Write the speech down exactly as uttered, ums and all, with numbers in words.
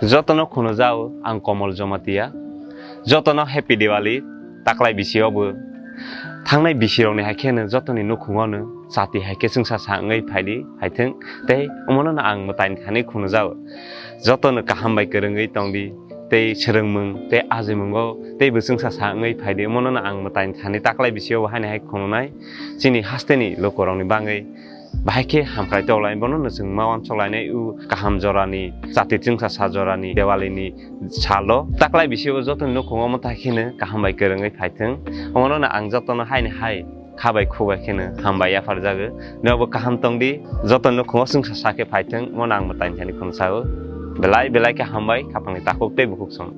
Jotono khunujao ang Komol Jomatia. Jotono Happy Diwali, taklai bisio bo. Thangnai bisirokni hai kheno jotoni nukhungo no chati hai khe chwngsa sa wngwi phaidi, hai thwng tei omono no ang mwtaini thani khunujao. Jotono kaham bai kwrwngwi tongdi, tei swrwngmung tei ajimungo tei bo chwngsa sa wngwi phaidi, omono no ang mwtaini thani taklai bisio bo haini hai khununai chini hasteni lukurokni bangwi. Bahai khe hamkrai toklai, bono no chwng ma uansuk lainai, u kaham jorani, chati chwngsa sa jorani, Diwalini salo. Taklai bisio jotoni nukhungo mwtai kheno kaham bai kwrwngwi phaithwng. Omono no ang jotono haini hai kha bai khu bai kheno hambai yapharjago. Nobo kaham tongdi, jotoni nukhungo chwngsa sa khe phaithwng, omono ang mwtaini thani khunujao. Belai belai khe hambai, khapangni takhuk tei bukhuk song.